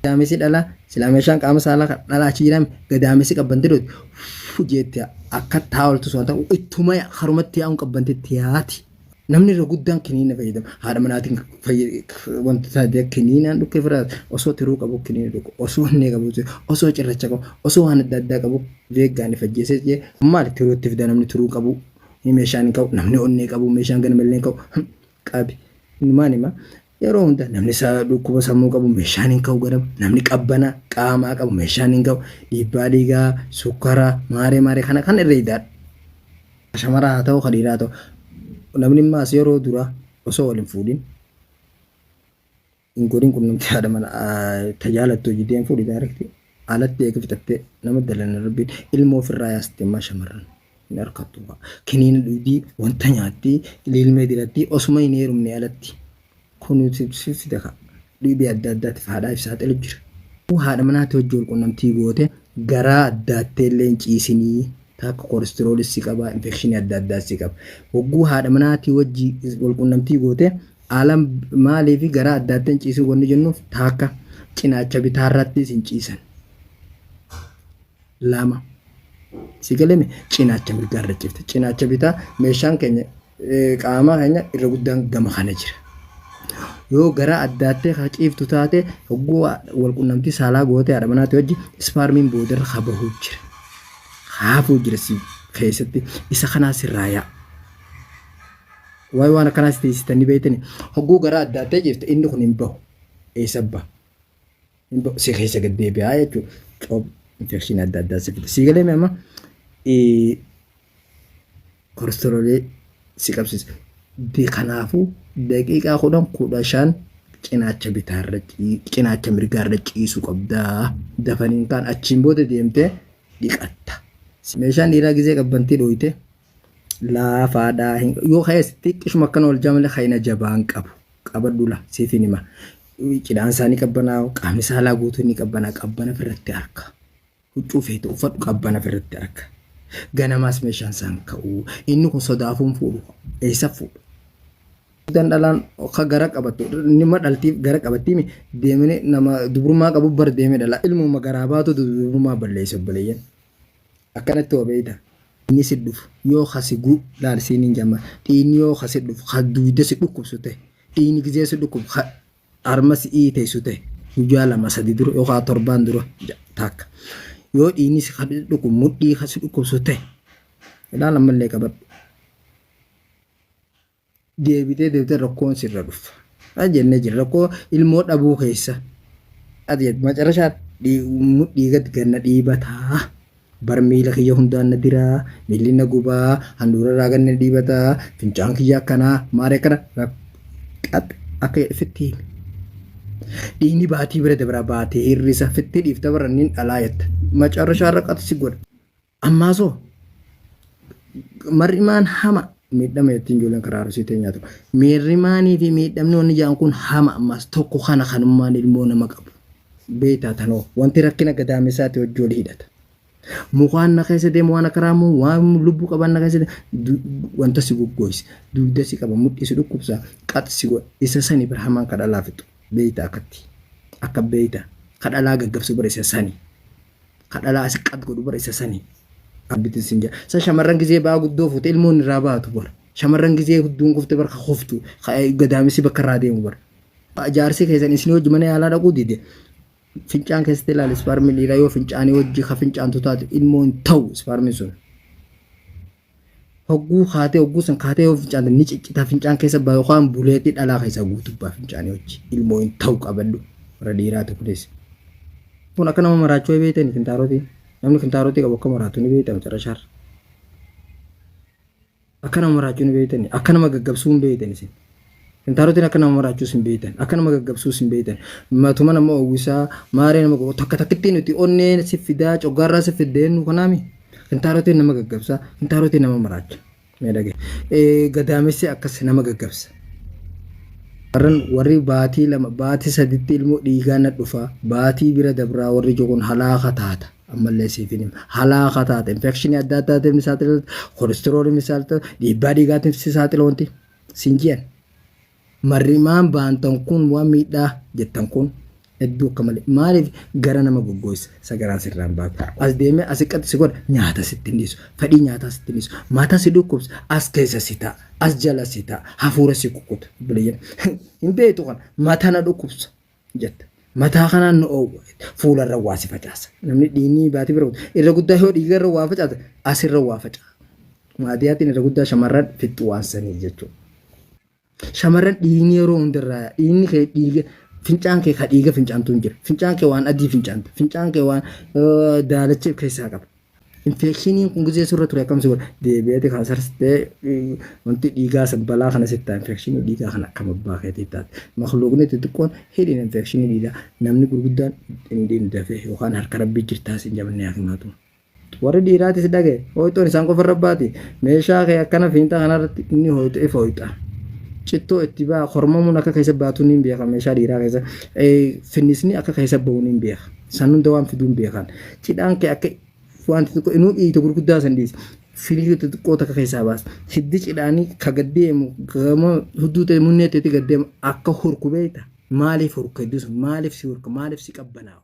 Gadaamessi dhalaa silaa meeshaan qaama saalaa kan dhalaa achi jiraame gadaamessi qabbanti dhooti jeetti akka taa'oltu sun ta'u ittuma harumatti yaa'uun qabbantetti yaati. Namni irra guddaan kiniina fayyadama. Haadha manaatiin wanta taatee kiniinaan dhukkee firaa osoo tiruu qabu kiniina dhugu, osoo onnee qabu, osoo cirracha qabu, osoo waan adda addaa qabu veeggaan ifajjeesee jee maali tiruutti fida. Namni tiruu qabu meeshaan hin qabu, namni onnee qabu meeshaan ganamallee hin qabu qabi. Maal hima? Yeroo hunda namni dhukkuba sammuu qabu meeshaan hin ka'u ganama. Namni qabbana qaamaa qabu meeshaan hin ka'u. Dhiibbaa dhiigaa, sukkaara, maaree maaree kana kan irra idaadha. Shamaraa haa ta'u, kan dhiiraa haa ta'u. Namni immaas yeroo dura osoo wal hin fuudhin hin godhin qunnamtii haadha mana tajaalattu hojii deem fuudhi direct alatti eega fixattee nama dalana rabbiin ilmoo ofirraa yaasti ammaa shamarran hin harkattu. Kiniina dhugdii, wanta nyaatti, ililmee diratti osuma hin heerumne alatti. Kun si fida ka dhibee adda addaatiif haadhaaf saaxilu jira. Haadha manaatti hojii wal qunnamtii goote garaa addaattee illee hin ciisinii, takka kolesteroolis si qaba, infekshinii adda addaas si qaba. Hogguu haadha manaatii wajji wal qunnamtii goote alam maalii fi garaa addaattee hin ciisin wanni jennuuf, takka cinaacha bitaarrattis hin ciisan. Lama si galeme cinaacha mirgaarra ciifte. Cinaacha bitaa meeshaan keenya qaama keenya irra guddaan gama kana jira. Yoo garaa addaattee ka ciiftu taate, hogguu wal qunnamtii saalaa gootee haadha manaati wajji, ispaarmiin boodarra ka bahuu jira. Haafuu jira si keessatti, isa kanaa sirraa yaa. Waa'ee waan akkanaas teessitanii beektani. Hogguu garaa addaattee ciifte inni kun hin bahu. Eessa baha? Hin bahu, si keessa gad deebi'aa jechuudha. Coob infekshinii adda addaa si fida. Sii galee amma kolesteroolii si qabsiisa. Kanaafuu daqiiqaa 10 15 cinaacha bitaarra, cinaacha mirgaarra ciisuu qabdaa. Dafaniin kaan achiin booda deemtee dhiqatta. Meeshaan dhiiraa gizee qabbantii dhooyte laafaadhaa yoo ka'es xiqqishuma akkana ol jaa malee ka'ina jabaan qabu. Qabadhu la siifin hima. Cidhaan isaa ni qabbanaa'u, qaamni saalaa guutuun ni qabbanaa, qabbana ofirratti arka. Huccuu feete uffadhu, qabbana ofirratti arka. Ganamaas meeshaan isaan ka'u. Inni kun sodaafuun fuudhu. Eessa fuudhu? Guddaan dhalaan ka gara qabattu nima dhaltiif gara qabattiimi deemanii nama dubrummaa qabu bar deemee dhala, ilmuma garaa baatu dubrummaa balleessa obboleeyyan. Akkanatti hoo beeyta. Inni si dhufu yoo ka si gu laal siin hin jamma, dhiigni yoo ka si dhufu ka duyda si dhukkubsu ta'e, dhiigni gizee si dhukkubu ka harma si iiteysu ta'e, guyyaa 2 3 dura yookaan torbaan dura takka yoo dhiigni si ka dhukkubu mudhii ka si dhukkubsu ta'e, ilaal ammallee qabadhu. Deebitee deebitee rakkoon sirra dhufa. Jennee jira rakkoo ilmoo dhabuu keessa. Ati macarashaa mudhii gad ganna dhiibataa. Bar miila kiyya hundaan na diraa, miilli na gubaa, handhuura irraa ganna dhiibataa, fincaan kiyya akkanaa, maaree akkana qax akka fitti himi. Dhiigni baatii bira dabraa baatee hir'isa fitti dhiifta bara nin dhalaa jetta. Macarashaa irra qax si godha. Ammaasoo mar'imaan hama miidhama jettiin ijoolleen karaa Arsii teenyaa ture. Miirrimaanii fi miidhamni wanni jedhan kun hama ammaas tokko kana kanummaan ilmoo nama qabu. Beektaa tanoo wanti rakkina gadaameessaati wajji wal hidhata. Mukaan na keessa deemu, waan akka raamuu, waan lubbuu qaban na keessa deemu, wanta si goggooysa, dugda si qaba, mudhii si dhukkubsa, qax si godha. Isa sani bira hamaan ka dhalaa fixu. Beektaa akkatti akka beektaa ka dhalaa gaggabsu bira isa sani. Ka dhalaa asi qad godhu bara isa sani. Abbitin sin jedha. Sa shamarran gizee ba'aa guddoo fuute ilmoon irraa baatu bara. Shamarran gizee hudduun kufte bara ka kuftu ka gadaamessi bakka irraa deemu bara. Jaarsi keessan isin hojii mana yaalaa dhaquu dide. Fincaan keessatti ilaali, ispaarmi dhiiraa yoo fincaanii hojii ka fincaantu taate ilmoo hin ta'u ispaarmiin sun. Hogguu kaatee, hogguu san kaatee yoo fincaante ni ciccita, fincaan keessa baa yookaan buleetii dhalaa keessaa guutuu baa fincaanii hojii ilmoo hin ta'u, qabadhu warra dhiiraatu kunis. Kun akka nama maraachuu beektani kintaarotii. Namni kintaarotii qabu akka maraatu ni beekta macarrashaarra. Akka nama maraachuu ni beektani. Akka nama gaggabsuu hin beektan isin. Kintaarotiin akka nama maraachuus hin beektan. Akka nama gaggabsuus hin beektan. Matuma nama oowwisaa maaree nama takka takkitti nuti onnee si fidaa, coggaarraa si fiddee nu kanaami. Kintaarotiin nama gaggabsa. Kintaarotiin nama maraacha. Mee dhagaye. Gadaamessi akkas nama gaggabsa. Warran warri baatii 2 baatii 3tti ilmoo dhiigaa na dhufa baatii bira dabraa warri jiru kun halaaka taata. Ammallee siif hin hima. Halaaka taata. Infekshinii adda addaatiif ni saaxila. Kolestiroolii ni saaxila. Dhiibbaa dhiigaatiif si saaxila wanti. Sin ji'an. Marrimaan baantan kun waan miidhaa jettan kun Hedduu akka malee. Maaliif gara nama goggoysa sagaraan sirraan baatu. As deemee as xiqqatti si godha nyaata sitti hin dhiisu. Fedhii nyaataa sitti hin dhiisu. Mataa si dhukkubsa as keessa si ta'a. As jala si ta'a. Hafuura si kukkuta. Obboleeyyan hin beektu kana mataa na dhukkubsa jetta. Mataa kanaan nu oowwa. Fuularra waa si facaasa. Namni dhiigni baatii bira irra guddaa yoo dhiiga irra waa facaasa asirra waa facaasa. Maadiyaatiin irra guddaa shamarran fixxu waan sanii jechuudha. Shamarran dhiigni yeroo hundarraa dhiigni kee dhiiga fincaan kee ka dhiiga fincaantu hin jira. Fincaan kee waan adii fincaanta. Fincaan kee waan daalacha of keessaa qaba. Infeekshiniin kun gizee surra ture akkam si godha? Deebi'eeti kan sarsitee wanti dhiigaa san balaa kana sitti ta'a. Infeekshinii dhiigaa kana akkam abbaa keetii taate. Makluuqni xixiqqoon hidhiin infeekshinii dhiigaa namni gurguddaan hin dhiinu dafee yookaan harka rabbii jirtaa sin jabannee hakimaatu. Warri dhiiraatis dhagaye hooyxoon isaan qofa irra baati. Meeshaa kee akkana fiinxa kanarratti inni hooyxu if hooyxa. Cittoo itti ba'a kormamuun akka keessa baatu ni beeka meeshaa dhiiraa keessa. Finnisni akka keessa ba'u ni beeka. San hunda waan fiduu hin beekan. Cidhaan kee akka wanti xiqqoo inuu dhiita gurguddaa san dhiisi. Firii xixiqqoo takka keessaa baasa. Hiddi cidhaanii ka gad deemu gama hudduu ta'e munnee ta'etti gad deemu akka hurku beekta. Maaliif hurka iddoo sun maaliif si hurka maaliif si qabbanaawa.